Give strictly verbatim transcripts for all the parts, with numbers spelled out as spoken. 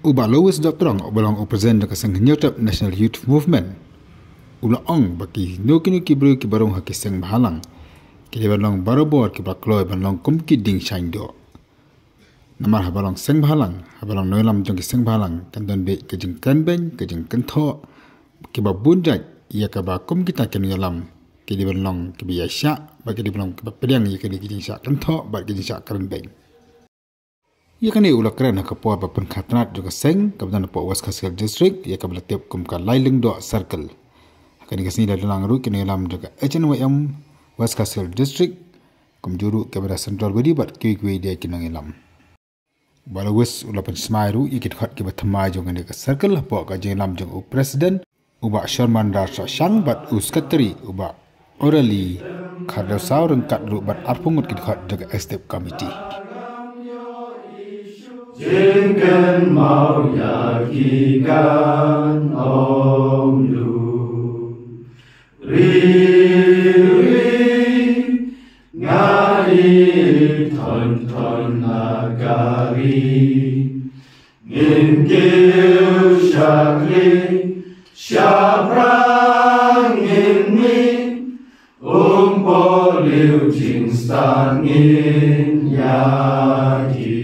U Bah Lowis Doptrong, uba long u president jong ka seng Hynñiewtrep National Youth Movement, u la ong ba kino kino ki briew kiba rung ha ki seng bhalang ki dei ban long barabor kiba kloi ban long kum ki dieng shaiñdoh. Namar haba long seng bhalang, haba long nongïalam jong ki seng bhalang, kan don beit ka jingkren beiñ, ka jingkynthoh, kiba bun jait ïa kaba kum kita ki nongïalam ki dei ban long kiba ïaishah bad ki dei ban long kiba pdiang ïa kine ki jingshah kynthoh bad ki jingshah kren beiñ. Ïa kane u la kren ha ka por ba pynkha tnat jong ka seng kaba don hapoh West Khasi Hills District, ïa kaba la tip kum ka Lailingdoh Circle. Ha kane ka sngi la don lang ruh ki nongïalam jong ka H N Y M West Khasi Hills District, kumjuh ruh ka Bada Central Body bad kiwei kiwei de ki nongïalam. Bah Lowis u la pynsmai ruh ïa ki dkhot kiba thymmai jong kane ka circle hapoh ka jingïalam jong u president, u Bah Sharman Dar Shashang, bad u secretary, u Bah Orally Khardewsaw, ryngkat ruh bad arphew ngut ki dkhot jong ka executive committee. Jingkynmaw ïa ki kan ong du. Ri, ri, nga i thon thon na ka ri. Ngin kiew shakri, shaphrang ngin mih, um poh liu jingstad ngin ïa ki.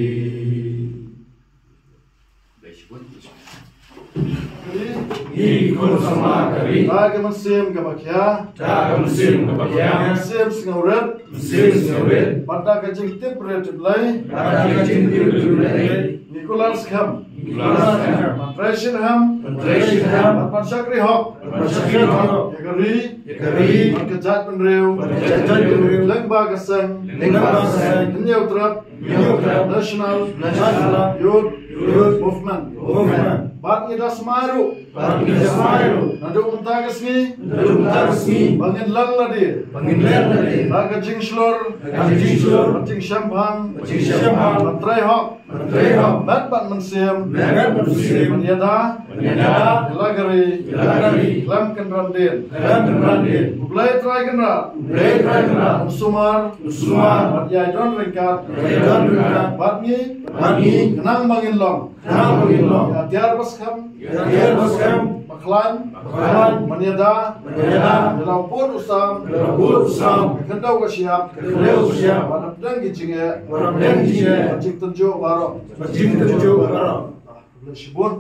Ngi khun samla ka ri. Da ka mynsiem kaba khia. Da ka mynsiem kaba khia. Mynsiem sngewrit. Mynsiem sngewrit. Bad da ka jingtip rit tip lei. Bad da ka jingtip rit tip lei. Ngi kular skhem. Ngi kular skhem. Ban trei shitrhem. Ban trei shitrhem. Bad ban shakri hok. Bad ban shakri hok. Ïa ka ri. Ïa ka ri. Bad ka jaitbynriew. Bad ka jaitbynriew. Lyngba ka seng. Lyngba ka seng. Hynñiewtrep. National, National Youth, Youth Movement. Movement. Bad ngi da smai ruh. Bad ngi da smai ruh. Naduh mynta ka sngi. Naduh mynta ka sngi. Ba ngin leh lade. Ba ngin leh lade. Da ka jingshlur. Da ka jingshlur. Bad jingshemphang. Bad jingshemphang. Bad trei hok. Bad trei hok. Bad bad mynsiem. Bad bad mynsiem. Ban ïada. Ban ïada. Ïa la ka ri. Ïa la ka ri. Khlem kynran dien. Khlem kynran dien. U Blei Trai Kynrad. U Blei Trai Kynrad. Un sumar. Un sumar. Bad ïai don ryngkat. Bad ïai don ryngkat. Bad ngi. Bad ngi. Khnang ba ngin long. Khnang ba ngin long. Ïa tiar ba skhem. Ïa tiar ba skhem. Ba khlaiñ. Ba khlaiñ. Ban ïada. Ban ïada. Ïa la u pud u sam. Ïa la u pud u sam. Ka khyndew ka shyiap. Ka khyndew ka shyiap. Ban hapdeng ki jingeh. Ban hapdeng ki jingeh. Ban jingtynjuh baroh. Ban jingtynjuh baroh. Ah, khublei shibun.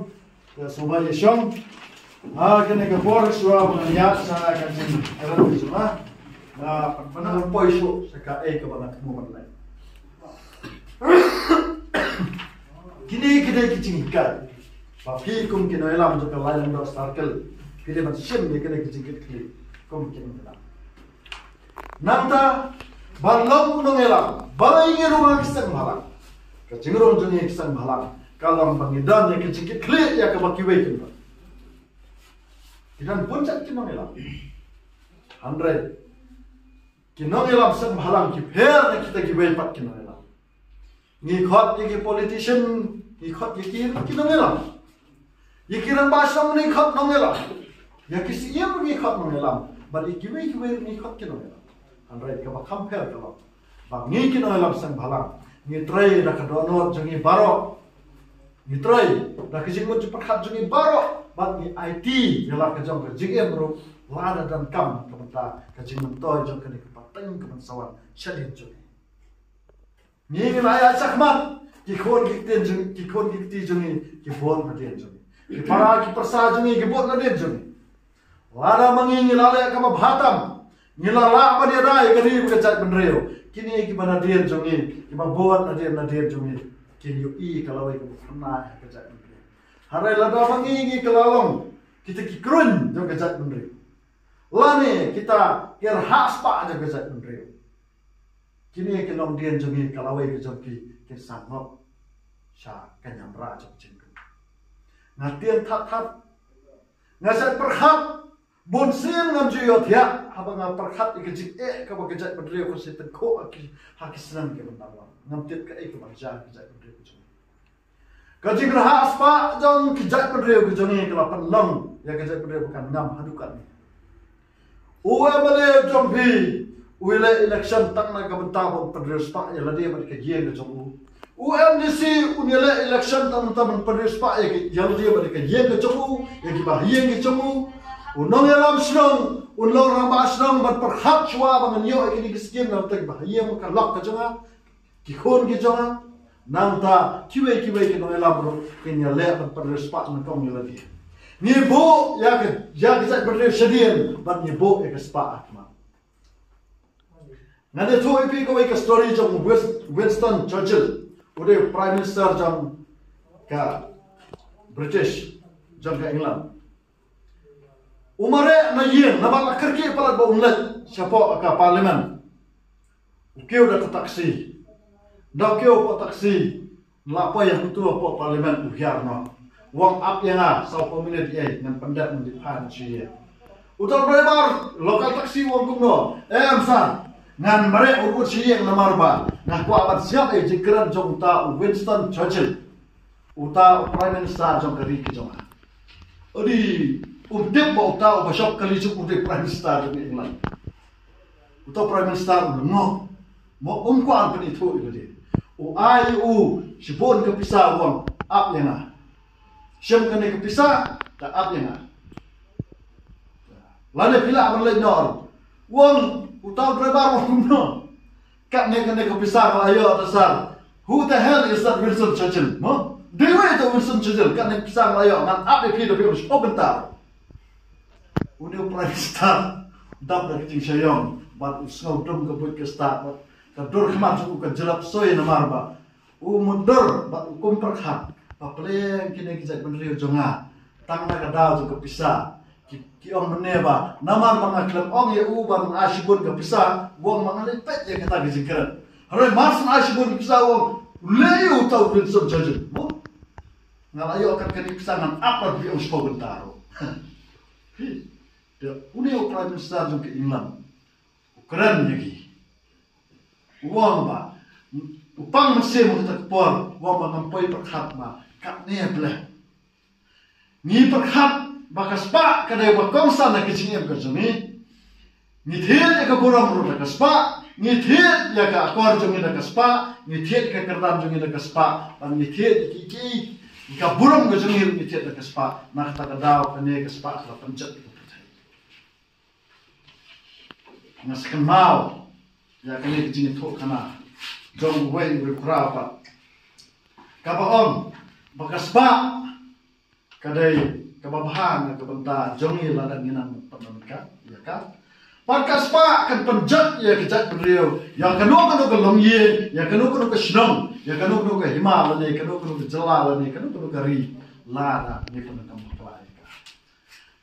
Ïa sngewbha ïa shong. Ha kane ka por shuwa ban ïa sa ka jingkren ka jong nga. Nga ban poi shuh sa kaei kaba nga thmu ban leh. Kine ki dei ki jinghikai ba phi kum ki nongïalam jong ka Lailingdoh Circle phi dei ban shim ïa kine ki jingkitkhlieh kum ki nongïalam. Nangta ban long u nongïalam balei ngi rung ha ki seng bhalang? Ka jingrung jong ngi ki seng bhalang ka long ba ngi don ïa ki jingkitkhlieh ïa kaba kiwei kim don. Ki don bun jait ki nongïalam. Hynrei ki nongïalam seng bhalang ki pher na kita kiwei pat ki nongïalam. Ngi khot ïa ki politician, ngi khot ïa ki, ki nongïalam. Ïa ki rangbah shnong ngi khot nongïalam. Ïa ki siem ngi khot nongïalam. Bad ïa kiwei kiwei ngi khot ki nongïalam. Hynrei kaba kham pher ka long ba ngi ki nongïalam seng bhalang ngi trei da ka dohnud jong ngi baroh. Ngi trei da ka jingmut jingpyrkhat jong ngi baroh bad ngi aiti ïa la ka jong ka jingim ruh lada donkam ka bynta ka jingmyntoi jong kane ka pateng ka ban sa wan shadien jong ngi. Ngi la ïa shakmat ki khun ki ktien jong, ki khun ki kti jong ngi ki bud nadien jong ngi. Ki para ki pyrsa jong ngi ki bud nadien jong ngi. Lada ma ngi ngi la leh kaba bha tam, ngi la lah ban ïada ïa ka ri bad ka jaitbynriew. Kine kiba nadien jong ngi, kiba bud nadien nadien jong ngi, kin ïohi ka lawei kaba phynnai ha ka jaitbynriew. Hynrei lada ma ngi ngi kylla long kita ki kruiñ jong ka jaitbynriew, lane kita ki rhah spah jong ka jaitbynriew, kine ki nongdien jong ngi ka lawei ka jong ki kin sa ngop sha ka niamra jong ka jingkyrkhu. Nga tieng that that, nga shait pyrkhat, bun sien ngam ju ïohthiah haba nga pyrkhat ïa ka jingeh kaba ka jaitbynriew ka shu tyngkhuh ha ki, ha ki snem kiba nang wan. Ngam tip kaei kaba jia ha ka jaitbynriew ka jong ngi. Ka jingrhah spah jong ka jaitbynriew ka jong ngi ka la pynlong ïa ka jaitbynriew ba kan ngam haduh katne. U MLA jong phi u leh election tang na ka bynta ba un pynriewspah ïa lade bad ka ïing ka jong u. U MDC un ïaleh election tang mynta ban pynriewspah ïa ka ïing, ïa ka ïing ka jong u, ïa kiba ha ïing ka jong u. U nongïalam shnong un long rangbah shnong ban pyrkhat shuwa ba ngan ïoh ïa kine ki skim, nangta kiba ha ïing ka lok ka jong nga, ki khun ki jong nga. Nangta kiwei kiwei ki nongïalam ruh kin ïaleh ban pynriewspah nyngkong ïa lade. Ngi buh ïa ka, ïa ka jaitbynriew shadien bad ngi buh ïa ka spah ha khmat. Ngan ïathuh ïa phi kawei ka story jong Wis-, Winston Churchill, u dei Prime Minister jong ka British, jong ka England. U mareh na ïing namar la kyrkieh palat ba un leit shapoh ka Parliament. U kiew da ka taxi. Da u kiew hapoh taxi, la poi hangto hapoh Parliament u hiar noh. U ong, ap ïa nga saw phew minit, ïa ngan pyndep, ngan dep phai sha ïing. Uta u driver local taxi u ong kumno, em sir, ngan mareh u kut sha ïing namar ba nga kwah ban sngap ïa ka jingkren jong uta u Winston Churchill, uta u Prime Minister jong ka ri ka jong nga. Adi, um tip ba uta uba shong kali jong u dei Prime Minister jong England. Uta u Prime Minister u lyngngoh. Mo, um kwah ban pynithuh ïa lade. U ai u shibun ka pisa, u ong, ap ïa nga. Shem kane ka pisa, te ap ïa nga. Lane phi lah ban leit noh. U ong, uta u driver u ong kumno, katne kane ka pisa nga la ïoh te sir. Who the hell is that Winston Churchill? Mo? Dei uei uta u Winston Churchill? Katne ka pisa nga la ïoh, ngan ap ïa phi da phi ym shiphew kynta. Une u Prime Minister u dap da ka jingshaïong bad u sngew dum ka buit ka stad bad ka dur khmat jong u ka jyllop soi namar ba u mutdur bad u kum pyrkhat ba pleng kine ki jaitbynriew jong nga tang na ka daw jong ka pisa ki, ki ong mynne ba namar ba nga khlem ong ïa u ban ai shibun ka pisa, u ong ba ngan leit peit ïa kata ka jingkren. Hynrei mar syn ai shibun ka pisa u ong, leh ïa uta u Winston Churchill. Mo? Nga la ïoh kat kane ka pisa ngan ap bad phi ym shiphew kynta ruh. Phi, te une u Prime Minister jong ka England u kren ïa ki. U ong ba u pang mynsiem ha kata ka por, u ong ba ngam poi pyrkhat ba katne bleh. Ngi pyrkhat ba ka spah ka dei ba kongsan ha ka jingim ka jong ngi. Ngi thied ïa ka burom ruh da ka spah, ngi thied ïa ka akor jong ngi da ka spah, ngi thied ïa ka kyrdan jong ngi da ka spah, bad ngi thied ïa ki, ki, ïa ka burom ka jong ngi ruh ngi thied da ka spah. Na kata ka daw kane ka spah ka la pynjot ïa ka pyrthei. Nga sa kynmaw ïa kane ka jingïathuhkhana jong uwei u riewkhraw pat, kaba ong ba ka spah ka dei kaba bha na ka bynta jong ngi lada ngi nang pyndonkam ïa ka. Bad ka spah kan pynjot ïa ka jaitbynriew, ïa kano kano ka longïing, ïa kano kano ka shnong, ïa kano kano ka hima lane kano kano ka jylla lane kano kano ka ri, lada ngi pyndonkam bakla ïa ka.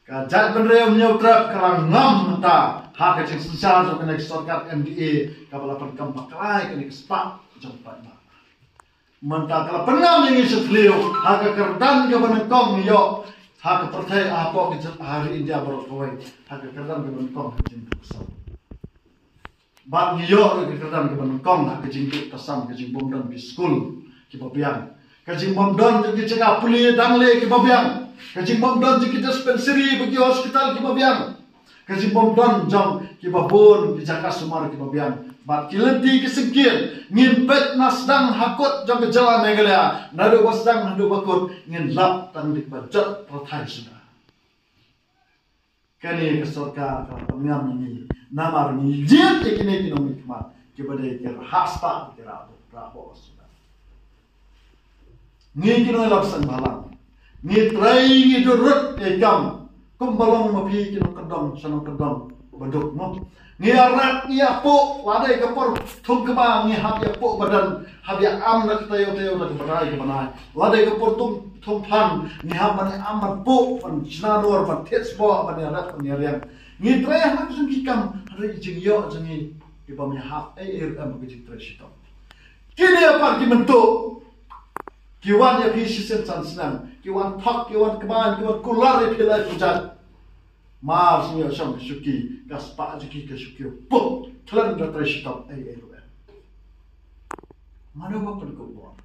Ka jaitbynriew Hynñiewtrep ka la ngam mynta ha ka jingsynshar jong kane ka sorkar MDA kaba la pyndonkam bakla ïa kane ka spah jong paidbah. Mynta ka la pynngam ïa ngi sha thliew ha ka kyrdan kaba nyngkong ngi ïoh ha ka pyrthei, hapoh ka jylla, ha ri India baroh kawei, ha ka kyrdan kaba nyngkong ha ka jingduk sawdong. Bad ngi ïoh ruh ka kyrdan kaba nyngkong ha ka jingduk tasam, ka jingbym don ki skul kiba biang, ka jingbym don jong ki jaka pule dangle kiba biang, ka jingbym don jong ki dispensary bad ki hospital kiba biang, ka jingbym don jong kiba bun ki jaka sumar kiba biang. Bad ki lynti ki syngkien ngin peit na sdang ha kut jong ka jylla Meghalaya, naduh ba sdang naduh ba kut ngin lap tang da kiba jot pyrthei suda. Kane ka sorkar ka la pynngam ïa ngi namar ngi jied ïa kine ki nongmihkhmat kiba dei ki rah spah, ki rah, rah bor suda. Ngi ki nongïalam seng bhalang ngi trei, ngi durut ïa kam kumba long ma phi ki nongkyndong sha nongkyndong ba duk, mo. Ngi ïarap, ngi ïapuh, lada ka por thung kba ngi hap ïapuh ba don, hap ïa am da ka taïew taïew, da ka bnai ka bnai. Lada ka por thung, thung phan ngi hap ban ïa am ban puh, ban shna nur, ban thied sboh, ban ïarap, ban ïariang. Ngi trei ha ki jong ki kam, hynrei ka jingïoh jong ngi, ki bym ïahap ei ei ruh em ha ka jingtrei shitom. Kine pat ki mynta ki wan ïa phi shisien san snem, ki wan thok, ki wan kmaiñ, ki wan kular ïa phi lai pyrjat. Mar shu ïoh shong ka shuki, ka spah jong ki ka shuki puh, khlem da trei shitom ei ei ruh em. Mano ba pynkup bor?